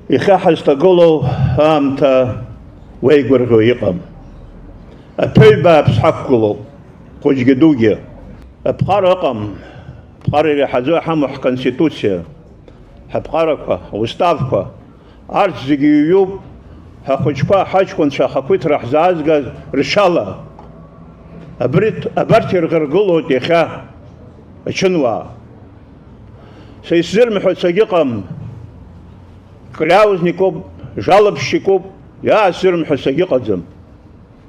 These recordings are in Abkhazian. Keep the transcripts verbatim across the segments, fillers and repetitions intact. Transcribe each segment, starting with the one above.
Иахьа ҳазҭагылоу аамҭа уеигәырӷьо иҟам. Аҭыҩ бааԥс ҳақәгылоуп, хәыҷгьы дугьы. Аԥҟара ыҟам, аԥҟара иреиҳаӡоу иҳамоу ҳконституциа, ҳаԥҟарақәа, ауставқәа, арҭ зегьы ҩҩуп, ҳахәыҷқәа, ҳаҷкәынцәа ахақәиҭра ҳзаазгаз ршьала. Абри, абарҭ ирӷаргылоит иахьа ачынуаа. Са исзырмҳәо сагьыҟам, кляузникуп, жалобщикуп, иаасзырмҳәо сагьыҟаӡам.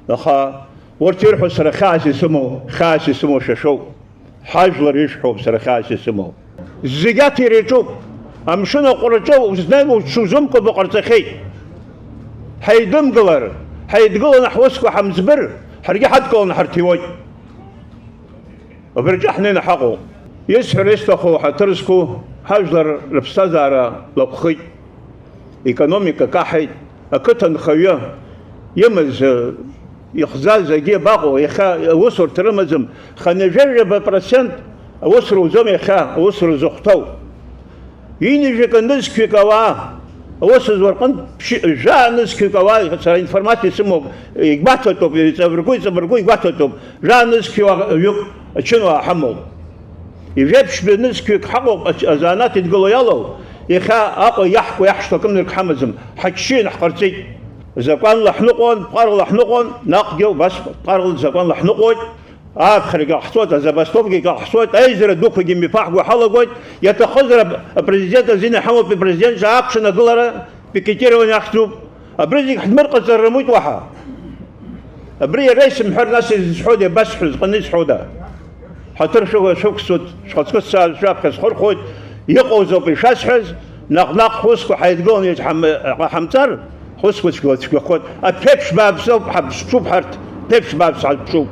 Аха урҭ ирҳәо сара хьаас исымоу, хьаас исымоу шәа шәоуп. Ҳажәлар ишәҳәоуп сара хьаас исымоу. Зегь аҭира иаҿуп. Амшын аҟәраҿы узнеины уҽузымкәабо ҟарҵахьеит. Ҳаидымгылар, ҳаидгыланы ҳусқәа ҳамӡбыр, ҳаргьы ҳадкыланы ҳарҭиуеит. Абыржәы ҳнеины ҳаҟоуп. Исҳәара исҭаху ҳаҭыр зқәу ҳажәлар рыԥсҭазаара лакәхеит. Економика каҳаит, ақыҭанхаҩы имаз, ихӡаз, егьи абаҟоу, иахьа аусурҭа рымаӡам, хынҩажәижәаба процент аус руӡом иахьа, аус рзыхәҭоу. Ҩынҩажәи акы нызқьҩык ауаа, аус зуа рҟынтә ԥшьы-, жәаа нызқьҩык ауаа, сара информациа исымоуп, игәаҭатәуп, иҵабыргу, иҵабыргу игәаҭатәуп, жәаа нызқьҩык ачынуаа ҳамоуп. Ижәеиԥшьбаҩ нызқьҩык ҳаҟоуп ач-, азанааҭ идгыло иалоу, иахьа Аҟәа иаҳку, иаҳшьҭу акымзарак ҳамаӡам, ҳаччиан ҳҟарҵеит. Закәанла ҳныҟәон, ԥҟарала ҳныҟәон, наҟгьы убас ԥҟарала закәанла ҳныҟәоит. Ааԥхьарагьы ҟаҳҵоит, азабастовкагьы ҟаҳҵоит, аизара дуқәагьы мҩаԥаҳго ҳалагоит, иаҭахызар ап-, апрезидент азин иҳамоуп, ипрезидент ҿаакәшан агылара, пикетирование ахьӡуп. Абри зегь ҳдмырҟаҵар рымуит уаҳа. Абри иара исымҳәар, нас изысҳәода, иабасҳәоз, ҟаны исҳәода? Ҳаҭыр шәықәсҵоит, шәхаҵкы сцаа, шәаԥхьа схырхәоит, иҟоузоуп ишәасҳәаз, наҟ-наҟ ҳусқәа ҳаидгыланы ҳам-, ҟаҳамҵар, ҳусқәа цәгьала цәгьахоит. Аԥеиԥш бааԥсоуп ҳаԥшуп ҳарҭ, ԥеиԥш бааԥс ҳаԥшуп.